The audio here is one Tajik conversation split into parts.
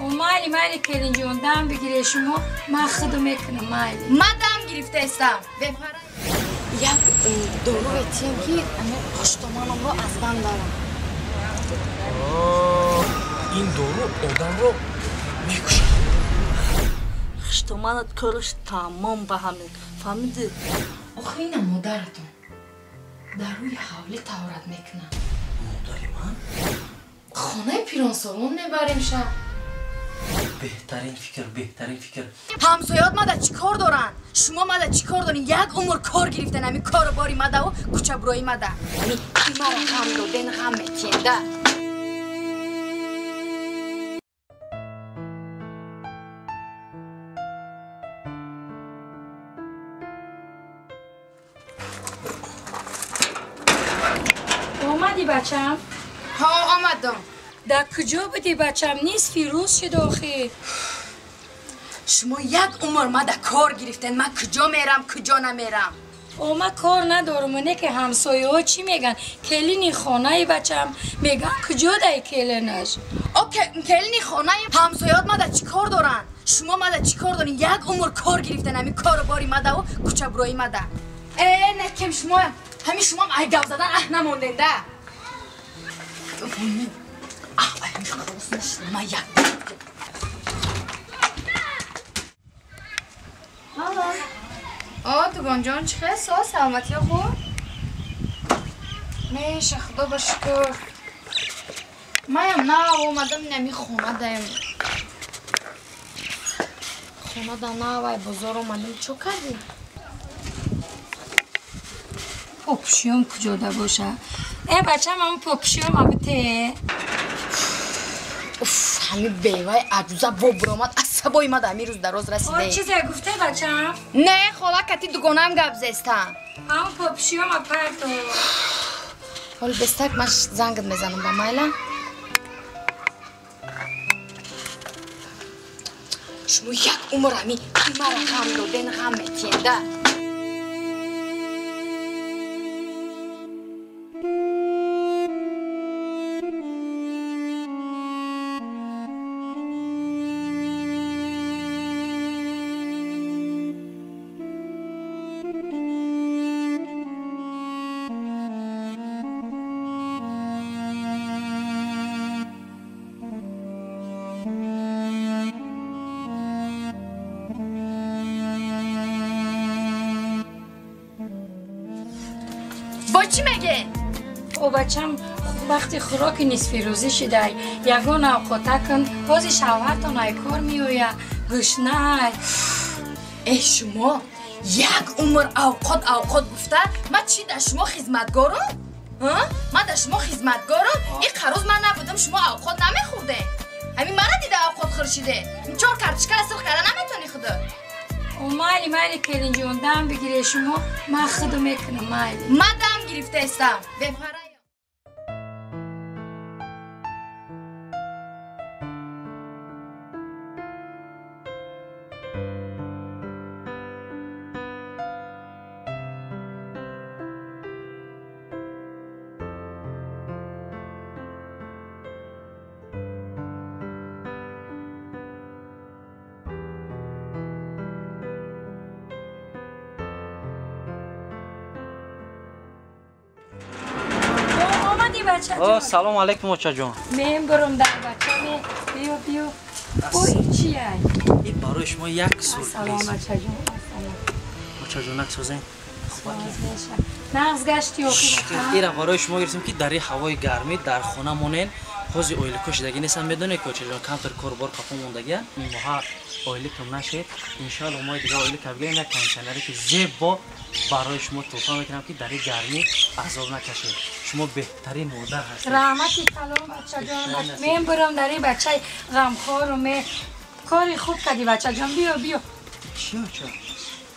Майли, майли, келинҷон, дам бигире шумо, ман худам мекунам, майли. Ман дам гирифтаистам. Як дору этием ки хуштоманамро аз банд барам. Ин дору одамро мекушад. Хуштоманат кораш тамом ба ҳамин. Фаҳмидӣ? Охи ина модаратон дар рӯи ҳавлӣ таҳорат мекунад. Модари ман? Хонаи пиронсолон мебарем ша. Беҳтарин фикр, беҳтарин фикр. Ҳамсояот мада чӣ кор доранд? Шумо мада чӣ кор дорин? Як умр кор гирифтан ҳамин кору бори мадаву кӯчабурои мада. Мара ғам доден, ғам метиенда. Омадӣ бачам? Ҳо, омадам. Дар куҷо будӣ бачам? Нисфи рӯз шуд охир. Шумо як умр мада кор гирифтен, ман куҷо мерам, куҷо намерам? О, ман кор надорам, не ки ҳамсояҳо чӣ меган? Келини хонаи бачам меган, куҷо дай келинаш? О, келини хонаи ҳамсояот мада чӣ кор доранд? Шумо мада чӣ кор дорин? Як умр кор гирифтен ҳамин кору бори мадаву кӯчабурои мада. Э, не кем шумо, ҳамин шумоам ай гап задан аҳ намонден да. Ман як О, дугонҷон, чӣ хел со? Саломатиё хуб? Меша, худо ба шукр. Маям нав омадам инами хона даем. Хона да навай бозор омадам. Чо кардӣ? Попшиём куҷода боша? Э, бачам, ҳамн попшиём абите. Уф, ҳамин беваи аҷуза во буромад, асабои мада ҳамин рӯз дароз расиде. О, чизе гуфте бачам? Не, хола, кати дугонаам гап зестам. Ҳамн попшиёма парто. Ҳоли бестак ман зангат мезанам ба майла. Шумо як умр ҳамин мара ғам доден, ғам метиенда. Бо чӣ мегӯ? О, бачам, вақти хӯроки нисфирӯзӣ шидай. Ягон авқота кун, ҳози шавҳартон ай кор меоя, гӯшнай. Э, шумо як умр авқот авқот гуфта, ман чӣ дар шумо хизматгорум? Ман дар шумо хизматгорум? Ин қароз ман набудам, шумо авқот намехӯрде. Ҳамин мара дида авқот хӯршиде. Чор картошкара сирх карда наметонӣ худо. О, майли, майли, келинҷон, дам бигире шумо, ман худам мекунам, майли. Ман дам гирифтаистам. Бепара. О, салом алейкум, очаҷон. Мен бурум дар бачам, биё, биё. Ой, чия? Ин барои шумо як сюрприз. Салом, бачаҷон. Очаҷон, наксозен. Нағз гашти охир. Ира барои шумо гирифтем ки дар ҳавои гармӣ дар хона монен. Ҳози оилико шидагӣ нестам, медонед ки очаҷон камтар корбор қафо мондагия. Ин моҳа оиликам нашед. Иншоалло моҳи дига оилика бигирем, як кондитсионере ки зебо барои шумо туҳфа мекунам ки дар ин гармӣ азоб накашед. Шумо беҳтарин модар ҳастед. Раҳмати калом, бачаҷон. Мен бурам дар ин бачаи ғамхору ме кори хуб кардӣ, бачаҷон. Биё, биё. Чӣ, оча?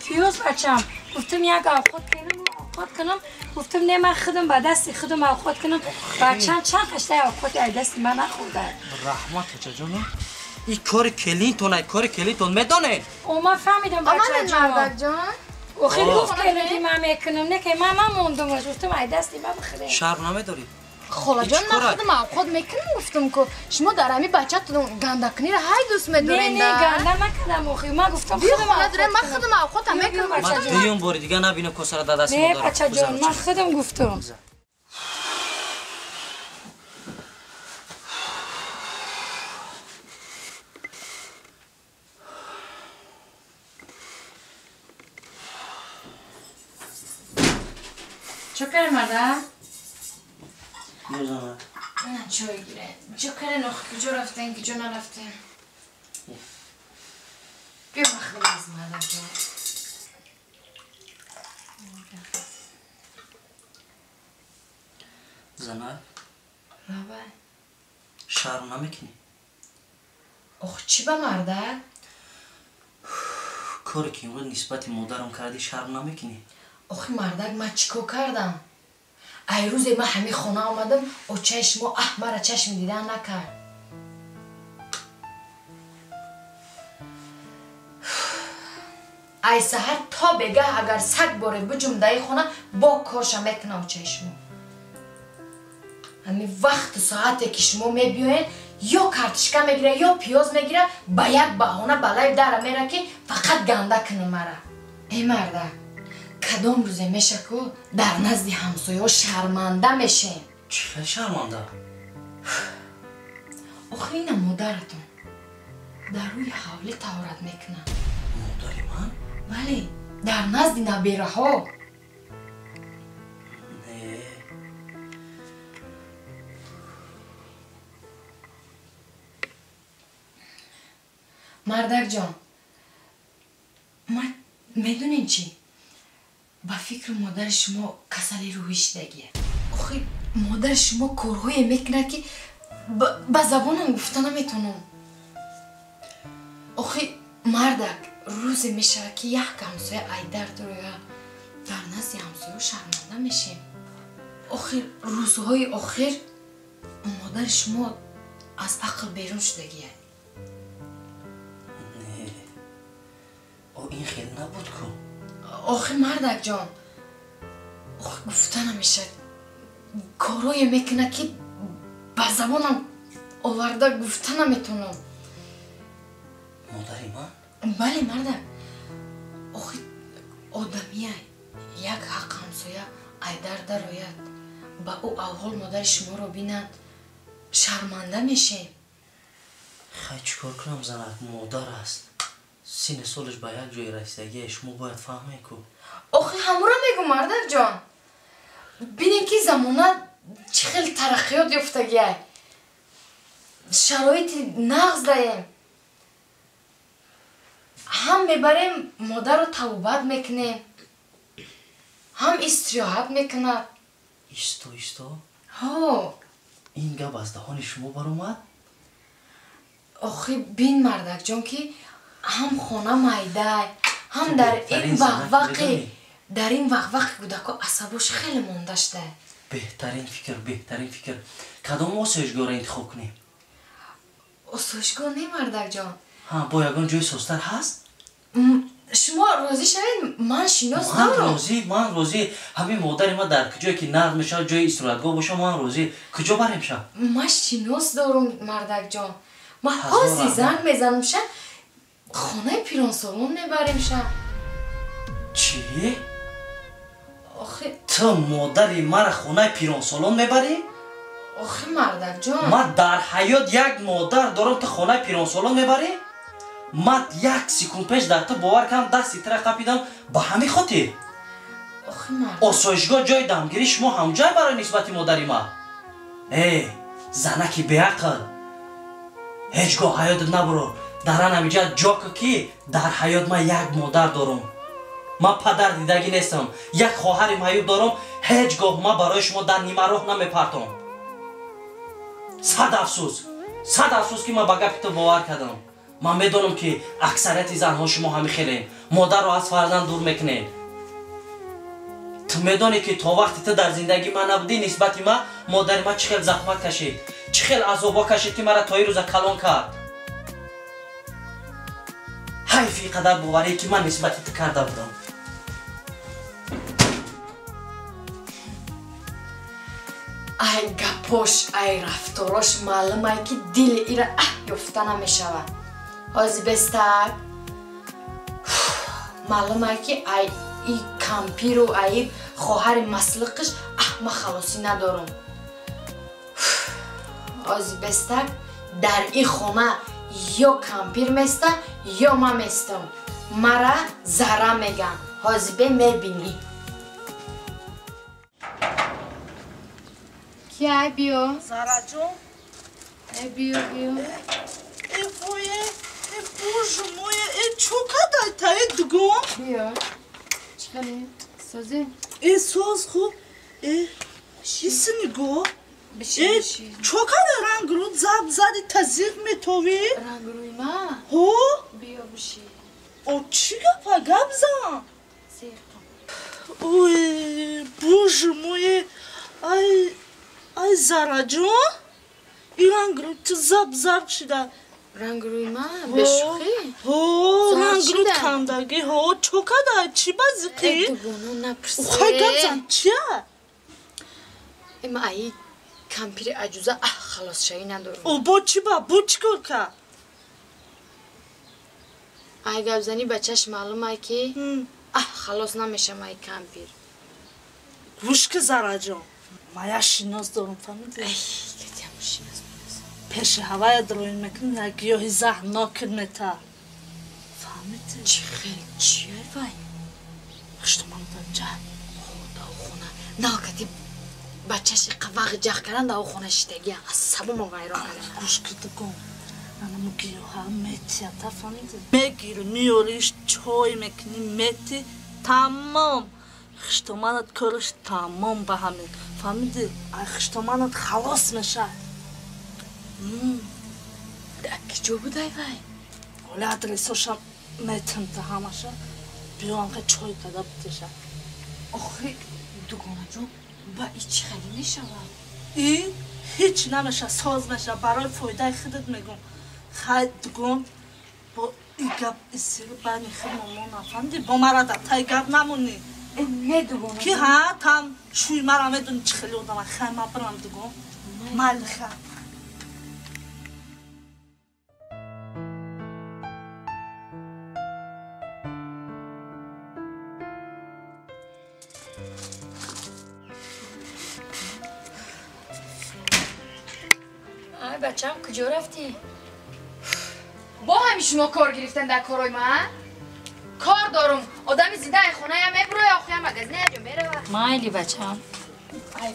Пиёз, бачам. Гуфтам як авқот кунам, авқот кунам. Гуфтам не, ман худам ба дасти худам авқот кунам. Бачам чанд қаштай авқоти ай дасти ман нахӯрда. Раҳмат, очаҷон. Ин кори келинтон, ай кори келинтон медонед? О, ман фаҳмидам, бачаҷон. Мардакҷон. Охир гуфт келинти ман мекунам, не ки ман намондам, гуфтам ай дасти ман бихӯрем. Шарм намедорӣ? Холаҷон, ман худам авқот мекунам, гуфтам ку шумо дар ҳами бачатон гандакуниро ҳай дӯст медорем. Не, ганда накардам охи, ман гуфтам худам авқот. Ман худам авқотам мекунам. Ман дуюм бори дига набинам косара дар дасти Не, модарам. бачаҷон, ман худам гуфтам. Чо кардем, марда? Мезанам. На, чой гире. Чо кардем, охи, куҷо рафтем, куҷо нарафтем? Биё, ман худам аз мардакҷон. Занак, Лабай. шарм намекунӣ? Ох, чӣ ба мардак? Коре ки имрӯз нисбати модарам кардӣ, шарм намекунӣ? Охи мардак, ман чӣ кор кардам? Ай рӯзе ман ҳамин хона омадам, очаи шумо аҳ мара чашми дидан накард. Ай саҳар то бегаҳ агар саг боре биҷумдаи хона, бо корша мекуна очаи шумо. Ҳамин вақту соате ки шумо мебиёед, ё картишка мегира, ё пиёз мегира, ба як баҳона балаи дара мера, ки фақат ганда кунам мара. Эй мардак, кадом рӯзе меша ку дар назди ҳамсояҳо шарманда мешем? Чӣ хел шарманда? Охи ина модаратон дар рӯи ҳавлӣ таҳорат мекунад. Модари ман? Бале, дар назди набераҳо. Не. Мардакҷон, ман медонем чӣ? Ба фикри модари шумо касали рӯҳӣ шидагия. Охи модари шумо корҳое мекунад, ки ба забонам гуфта наметавонам. Охи мардак, рӯзе мешавад, ки як ҳамсоя айдар дороя, дар назди ҳамсояҳо шарманда мешем. Охир рӯзҳои охир модари шумо аз ақл берун шудагия. Не. О, ин хел набуд ку. Охи мардакҷон, охи гуфта намешавад, корҳое мекунад, ки ба забонам оварда гуфта наметавонам. Модари ман? Бале, мардак. Охи одамия як ҳақ ҳамсоя айдар дарояд, ба ӯ аввал модари шуморо бинад, шарманда мешем. Хай, чӣ кор кунам, занак, модар аст. Синни солаш ба як ҷое расидагие, шумо бояд фаҳмед ку. Охи ҳамуро мегӯ, мардакҷон. Бинед, ки замона чӣ хел тараққиёт ёфтагиай, шароити нағз даем, ҳам мебарем модарро тавбат мекунем, ҳам истироҳат мекунад. Исто, исто. Ҳо. Ин гап аз даҳони шумо баромад? Охи бин, мардакҷон, ки ҳам хона майдай, ҳам Ту дар беҳтарин ин занак вақвақи медонӣ? Дар ин вақвақи кӯдако асабош хеле монда шуда. Беҳтарин фикр, беҳтарин фикр. Кадом осоишгоҳро интихоб кунем? Осоишгоҳ не, мардакҷон. Ҳа, бо ягон ҷои созтар ҳаст? Шумо розӣ шавед, ман шинос Ман дорам. розӣ, ман розӣ. Ҳамин модари ман дар куҷое ки нағз мешавад, ҷои истироҳатгоҳ боша, ман розӣ. Куҷо барем ша? Ман шинос дорам, мардакҷон. Ман Ҳазор ҳозир раҳмат. занг мезанам ша, хонаи пиронсолон мебарем ша. Чӣ? Охи Ту модари мара хонаи пиронсолон мебарӣ? Охи мардакҷон. Ман дар ҳаёт як модар дорам, ту хонаи пиронсолон мебарӣ? Ман як секунд пеш дар ту бовар кардам, дасти тура қапидам ба ҳамин хотир. Охи мард. Осоишгоҳ ҷои дамгирӣ шумо ҳамҷой барои нисбати модари ман? Э, занаки беақл, ҳеҷ гоҳ ҳаётат набуро дар ан ҳамиҷа ҷо ку, ки дар ҳаёт ман як модар дорам, ман падар дидагӣ нестам, як хоҳари маъюб дорам. Ҳеҷ гоҳ ман барои шумо дар нимароҳ намепартом. Сад афсӯс, сад афсӯс, ки ман ба гапи ту бовар кардам. Ман медонам, ки аксарияти занҳо шумо ҳамин хелем, модарро аз фарзанд дур мекунед. Ту медонӣ, ки то вақте ту дар зиндагии ман набудӣ, нисбати ман модари ман чӣ хел заҳмат кашид, чӣ хел азобҳо кашид, ки мара то ин рӯза калон кард. Ҳайфи ин қадар боварие, ки ман нисбати ту карда будам. Ай гапош, ай рафторош маълумай ки дили ира ёфта намешавад. Ҳози бестак маълумай ки ай и кампиру ай хоҳари маслиқиш ма халосӣ надорум. Ҳози бестак дар и хона ё кампир места, ё ман местам. Мара зара меган. Ҳози бе мебинӣ. Кия биё? Зараҷон? Э биё, биё. Э вое, э боже мой, э чо кадай та э дугон? Биё. Чӣ хеле? Созӣ? Э соз хуб. Э исини го? Э чо кадай рангрӯ заб зади тазиқ метовӣ? Рангрӯи ма? Ҳо? Биё биши. О чӣ гапа гап зан? Зиқам. Ой, боже мой, ай ай Зараҷон, ин рангрӯ ту заб зарб шида. Рангрӯи ма? Бешӯхӣ? Ҳо, рангрӯ кандагӣ. Ҳо, чо кадай? Чӣ ба зиқӣ? Э дугоно напурсе. Хай гап зан, чия? Э ма аи кампири аҷуза халосшавӣ надорам. О бо чӣ ба? Бо чӣ кор кард? Ай гапзанӣ бачаш маълум ай ки халос намешам ай кампир. Гӯш ки Зараҷон, ма як шинос дорам, фаҳмидӣ? Ай, катям шинос. Пеши ҳавая дроин мекунӣ, як гиёҳи заҳрнокит мета. Фаҳмидӣ? Чӣ хел? Чия вай? Хуштоман даҷа. Худо хона. Налкати бачаши қавағ ҷах кардан дар хона шиштагия. Асабомо вайрон кардан. Гӯш ки дугон. Анамо гиёҳа метията, фаҳмидӣ? Мегири, меориш, чой мекунӣ, мети, тамом. Хуштоманат кориш тамом ба ҳамин. Фаҳмидӣ? Ай хуштоманат халос мешавад. Дар киҷо будай вай? Оли адресошам метам та ҳамаша. Биё анқа чой када бутеша. Охи, дугонаҷон, ба и чӣ хеле мешавад? И ҳеҷ намеша, соз меша. Барои фоидаи худат мегӯм. Хай дугон, бо и гап исири байни худмон мо нафаҳмидӣ? Бо мара дар таи гап намонӣ. Не дугона. Ки ҳа, там шӯи мара медонӣ чӣ хеле одама. Хай ма бирам дугон. Майли хай. Ай бачам, куҷо рафтӣ? Бо ҳами шумо кор гирифтан дар корҳои ман? Кор дорум. Одами зинда ай хонаям мебуроя, охиям магазина ҷо мерава. Майли бачам. Ай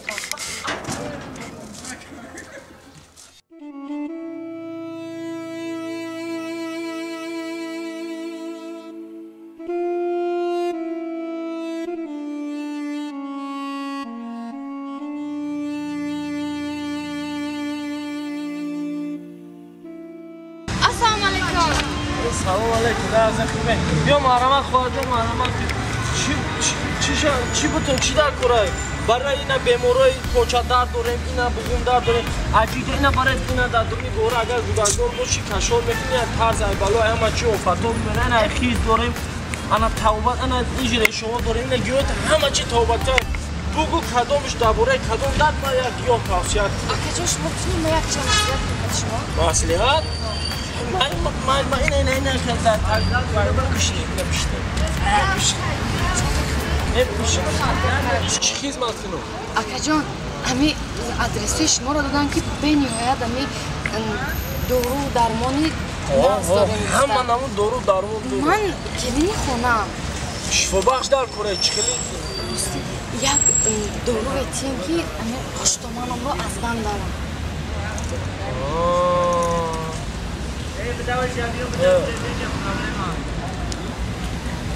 Салом алейкум, дар хубе. Биё марҳамат хоҳарҷон, марҳамат. Чӣ бутун, чӣ дар корай? Барои ина беморои почадард дорем, ина буғумдард дорем. Аҷида ина барои ина дар думи гора агар гудардор бошӣ, кашол мекунӣ, тарз ай бало ҳама чӣ офато мебарад, ина хиз дорем, ана тавбат, ана иҷре шумо дорем, ина гиёҳ ҳама чӣ тавбат. Бугу кадомш дар бораи кадом дард ман як гиёҳ тавсия. Акаҷон, шумо кунӣ ма як чанд маслиҳат кунед шумо? Маслиҳат? Ман ина дар пишне, ина пишне. Пишне. Чӣ хизмат кунам? Акаҷон, ҳами адресои шуморо додам ки бениҳоят ҳами дору дармони нағз дорем. Ҳама намун дору дармон дорем. Ман келини хонаам. Шифобахш дар кораи чӣ хеле? Як дору ветием ки ҳами хуштоманамро аз банд барам.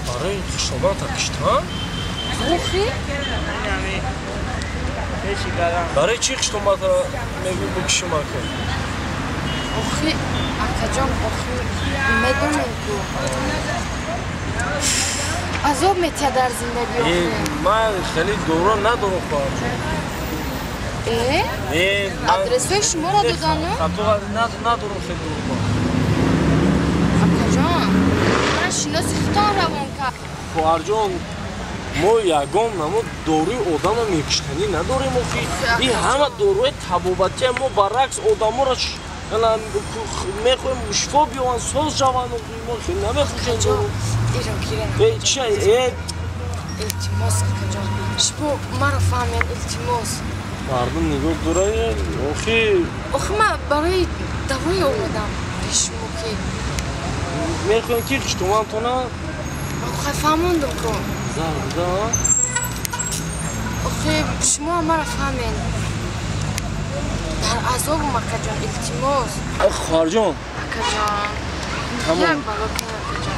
Барои хуштоманта киштан? Охи? Барои чӣ хуштоманта мегӯй бикишум ака? Охи, акаҷон, охи, медонем ку. Азоб метиҳад дар зиндагӣ охи. Ман хеле дора надорам хоҳарҷон. Э? Адресои шуморо додану? Хато надорам хеле дора. Акаҷон, ман шиноси худтон равон кард. Хоҳарҷон, Мо ягон намо доруи одамро мекуштанӣ надорем охи. Ин ҳама доруи табобатия мо баръакс одаморо мехоҳем шифо биёванд, соз шаванд. Мо хел намефурӯшем дору. Э, чи э? Илтимос, акаҷон, шумо маро фаҳмед, илтимос. Мардум нигоҳ дора, охи. Охи ман барои давои омадам пеши шумо ки мехоҳем ки хуштумантона. Охи фаҳмондум ку. Зарда. Охи шумо маро фаҳмед. Дар азобум, акаҷон, илтимос. Хоҳарҷон. Акаҷон. Тамом. Як бало кун, акаҷон.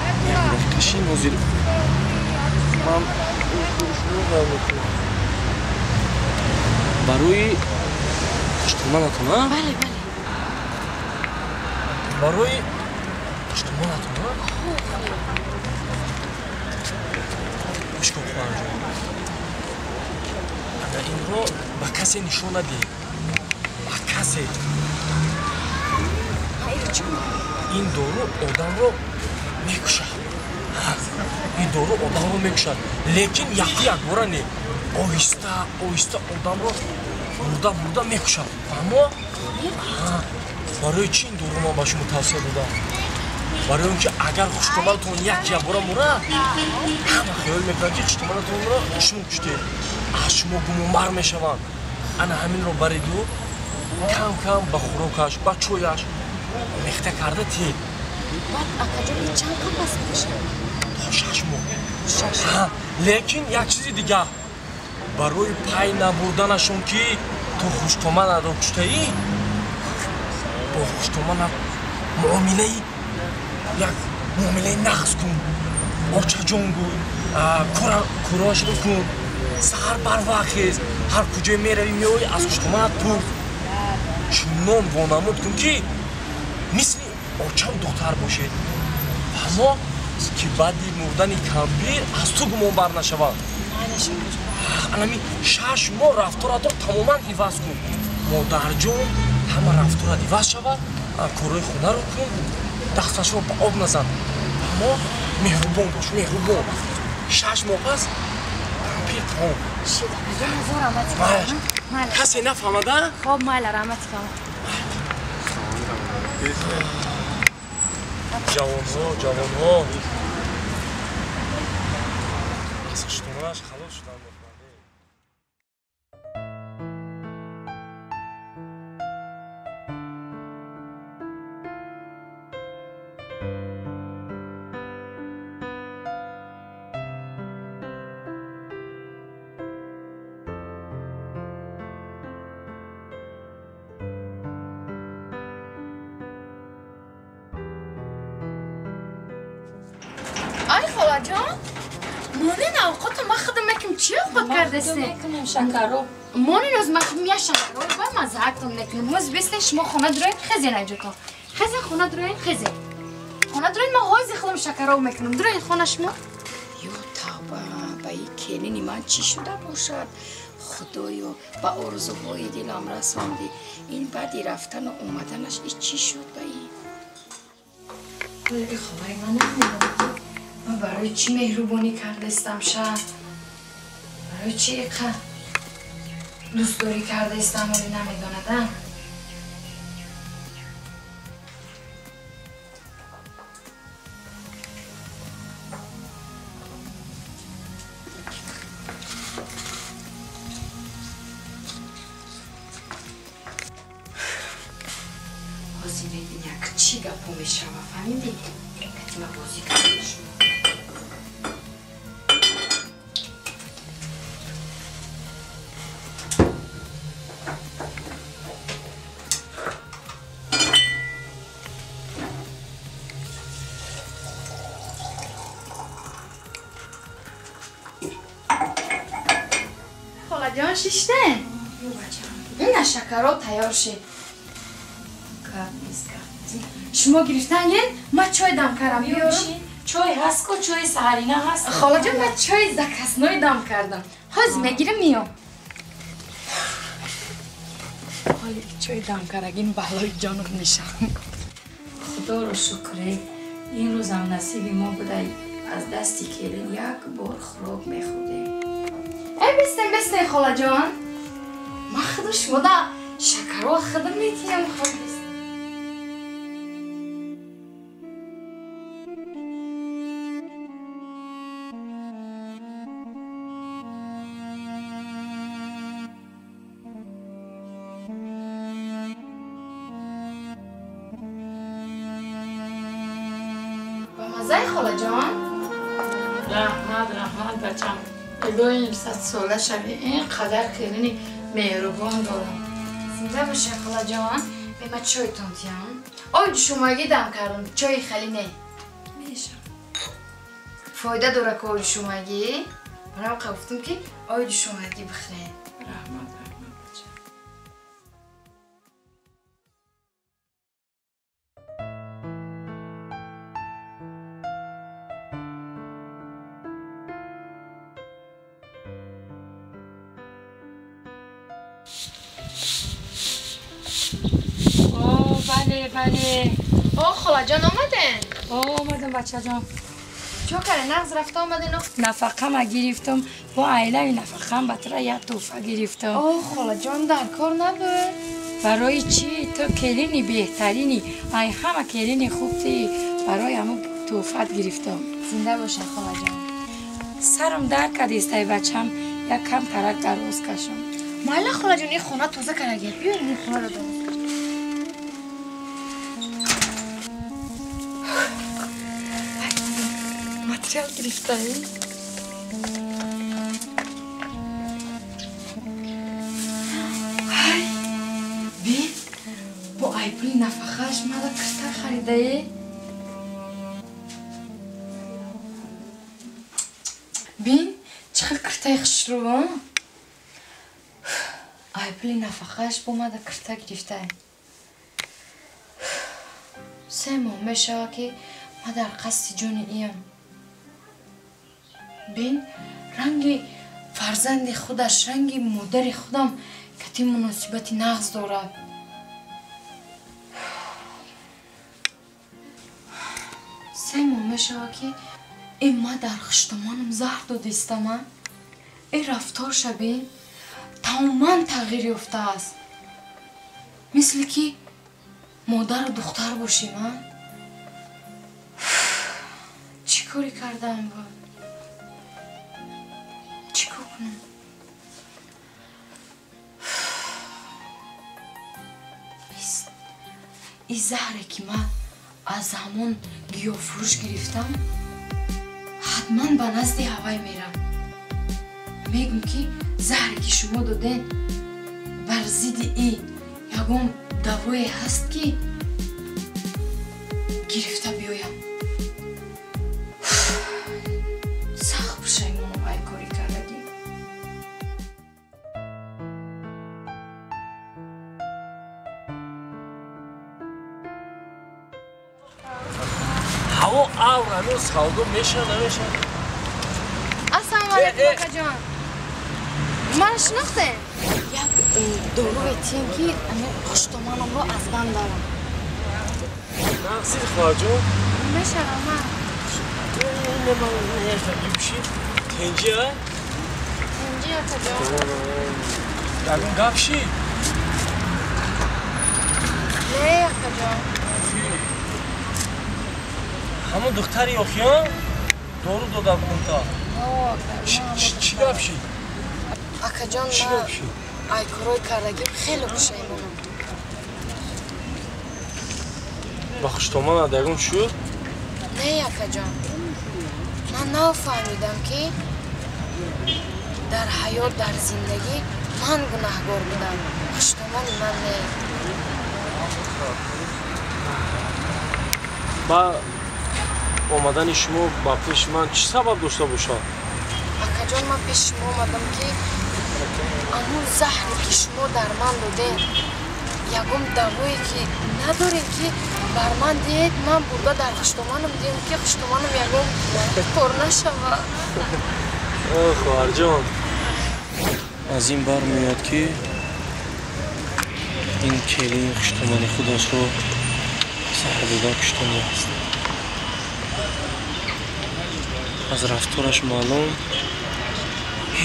Кашин ҳозир. Ман мекунам. Барои хуштуманатон, а? Бале, бале. Барои хуштуманатон, а? Гӯш кун, хоҳарҷон. Ана инро ба касе нишон надиҳ. Ба касе. Ин дору одамро мекушад. Ин дору одамро мекушад. Лекин яку якбора не. Оҳиста, оҳиста одамро бурда бурда мекушад. Фаҳмо? Барои чӣ ин дору ман ба шумо тавсия додам? Барои он ки агар хуштуманатон як якбора мурад, ҳама хаёл мекунанд ки хуштуманатонро шумо куштед. Аз шумо гумонбар мешаванд. Ана ҳаминро бариду кам кам ба хӯрокаш, ба чояш мехта карда тиед. Баъд акаҷон ин чанд қапас мешавад? То 6 моҳ. Лекин як чизи дигар. Барои пай набурданашон ки ту хуштуманатро куштаӣ, бо хуштуманат муомилаи як муомилаи нағз кун. Очаҷон гӯй, корашро кун. Саҳар барвақт хез, ҳар куҷое меравӣ меоӣ аз хуштуманат пурс. Чунон вонамуд кун ки мисли очам духтар бошед. Фаҳмо ки баъди мурдани кампир аз ту гумонбар нашаванд. Анами 6 моҳ рафторатро тамоман иваз кун. Модарҷон, ҳама рафторат иваз шавад, корҳои хонаро кун, дасташро ба об назан. Фаҳмо меҳрубон бош, меҳрубон. 6 моҳ пас кампир тамом. Касе нафаҳмада? Хоб, майла, раҳмат кам. Ҷавонҳо, ҷавонҳо. Аз хуштуманаш халос шуданд. Ай холаҷон, монин авқотро ман худам мекунам. Чӣ овқот кардастед? Мекунем шакаро. Монин оз ман худам я шакаро ба мазаатон мекунам. Ҳоз бистен шумо хона дуроед, хезен айҷото. Хезен хона дуроед, хезен. Хона дуроед, ман ҳози худам шакаро мекунам. Дуроед хона шумо. Ё тавба, ба ин келини ман чӣ шуда бошад? Худоё, ба орзуҳои дилам расондӣ. Ин баъди рафтану омаданаш и чӣ шуд ба ин? Холаи ман намедонам. Ман барои чӣ меҳрубонӣ кардаистам ша? Барои чӣ иқа дӯстдорӣ кардаистам, вале намедонадам. Ҳозир мебинӣ як чӣ гапҳо мешава, фаҳмидӣ? Катима бозӣ карда шумо. Холаҷон, шиштен? Ина шакаро тайёр шид. Гап нест, гап нест. Шумо гирифтан ген, ман чой дам кардам. Биёр. Чой ҳаст ку, чои саҳарина ҳаст. Холаҷон, ман чои закасной дам кардам. Ҳозир мегирим, миём. Ҳоли чой дам кардагин балои ҷонум мешавам. Худоро шукре, ин рӯзам насиби мо буда, аз дасти келин як бор хӯрок мехӯрдем. Бистен, бистен холаҷон. Ман худу шумода шакарро худам метиҳам. Хоб бистен. Бамазай холаҷон? Раҳмат, раҳмат бачам. Илоҳим 100 сола шавӣ. Ин қадар келини меҳрубон дорам. Зинда бошед холаҷон. Мема чойтон тиям. Ой шумоги дам кардам. Чои хали не. Мешам. Фоида дора ки ои шумоги. Барам гуфтам ки ои шумоги бихӯред. Раҳмат, раҳмат бачам. Бале, бале. О, холаҷон омаден? О, омадам бачаҷон. Чо каре, нағз рафта омаден? Нафақама гирифтам, бо айлаи нафақам ба тура як тӯҳфа гирифтам. О, холаҷон, дар кор набуд. Барои чӣ? Ту келини беҳтарини, ай ҳама келини хуб ти, барои ҳамун тӯҳфат гирифтам. Зинда бошед холаҷон. Сарам дард кардист, ай бачам, як кам тарак дароз кашам. Майла холаҷон, ин хона тоза карагер. Биёед ин хонаро дароз. Материал гирифтаи? Ай, бин, бо ай пули нафақааш мада кирта харидаe? Бин, чӣ хел киртаи хушрӯ? Ай пули нафақааш бо мада кирта гирифтаe. 3 моҳ мешавад ки ма дар қасди ҷони иям. Бин, ранги фарзанди худаш, ранги модари худам кати муносибати нағз дорад. 3 моҳ мешавад ки э ма дар хуштомонам заҳр додистама. Э рафторша бин, тамоман тағйир ёфтааст. Мисли ки модару духтар бошем, а? Чӣ коре кардаам бо? Чӣ кор кунам? Ин заҳре ки ман аз ҳамон гиёҳфурӯш гирифтам, ҳатман ба назди ҳавай мерам. Мегӯм ки заҳре ки шумо доден бар зидди ин ягон давое ҳаст ки гирифта биёям. Сахт пушаймонам ай кори кардагӣ. Ҳаво авр, ҳамин савдо мешавад, намешавад? Ассалому алайкум акаҷон. Маро шинохтем? Як доруве тием ки хуштоманамро аз банд барам. Нағзид хоҳарҷон? Мешавам ман. Тенҷи а? Тенҷи акаҷон. Ягон гап шид? Не акаҷон. Ҳамон духтари охиён дору дода будам та. Чӣ гап шид? Акаҷон, ман ай корҳои кардагим хеле пушаймонам. Ба хуштоманат ягон шуд? Не акаҷон, ман нафаҳмидам ки дар ҳаёт, дар зиндагӣ ман гунаҳгор будам, хуштомани ман не. Ба омадани шумо ба пеши ман чӣ сабаб дошта бошад? Акаҷон, ман пеши шумо омадам ки ҳамун заҳре ки шумо дар ман додед, ягон давое ки надоред ки бар ман диҳед, ман бурда дар хуштоманам диҳем ки хуштоманам ягон кор нашавад. Хоҳарҷон, аз ин бармеояд ки ин келини хуштомани худашро заҳр дода куштани аст. Аз рафтораш маълум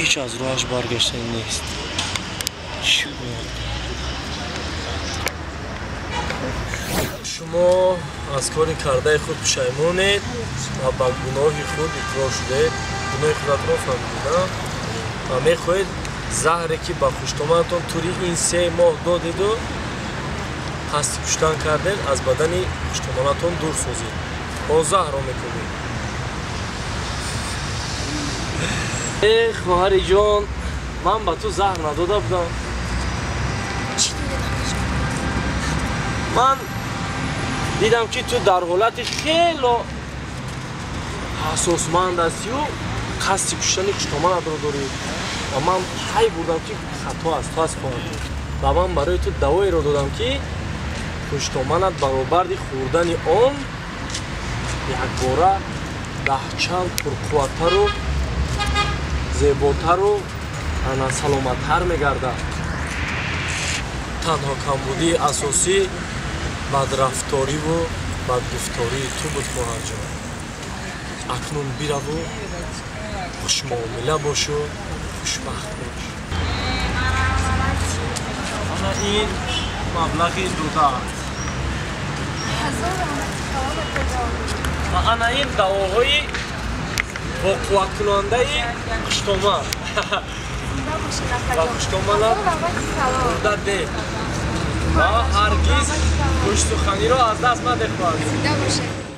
Ҳеҷ аз роҳаш баргаштанӣ нест. Чӣ бояд? Шумо аз кори кардаи худ пушаймонед ва ба гуноҳи худ иқрор шудаед. Гуноҳи худатро фаҳмидед, ва мехоҳед заҳре ки ба хуштоманатон тӯли ин 3 моҳ додеду қасди куштан кардед, аз бадани хуштоманатон дур созед. Бо заҳрро мекунед. Э, хоҳари ҷон, ман ба ту заҳр надода будам. Чӣ додед? Ман дидам ки ту дар ҳолати хело ҳассосманд ҳастию қасди куштани хуштоманатро дорӣ ва ман пай бурдам ки хато аз ту аст, хоҳарҷон. Ва ман барои ту давоеро додам ки хуштоманат баробарди хӯрдани он якбора даҳчанд пурқувваттару зеботару саломаттар мегардад. Танҳо камбудии асосӣ бадрафториву бадгуфтории ту буд, хоҳарҷон. Акнун бираву хушмуомила бошу хушбахт бош. Ана ин маблағи додааст ва ана ин давоҳои боқувваткунандаи хуштоман ва хуштоманат хӯрда деҳ ва ҳаргиз хушсуханиро аз даст мадеҳ, хоҳарҷон.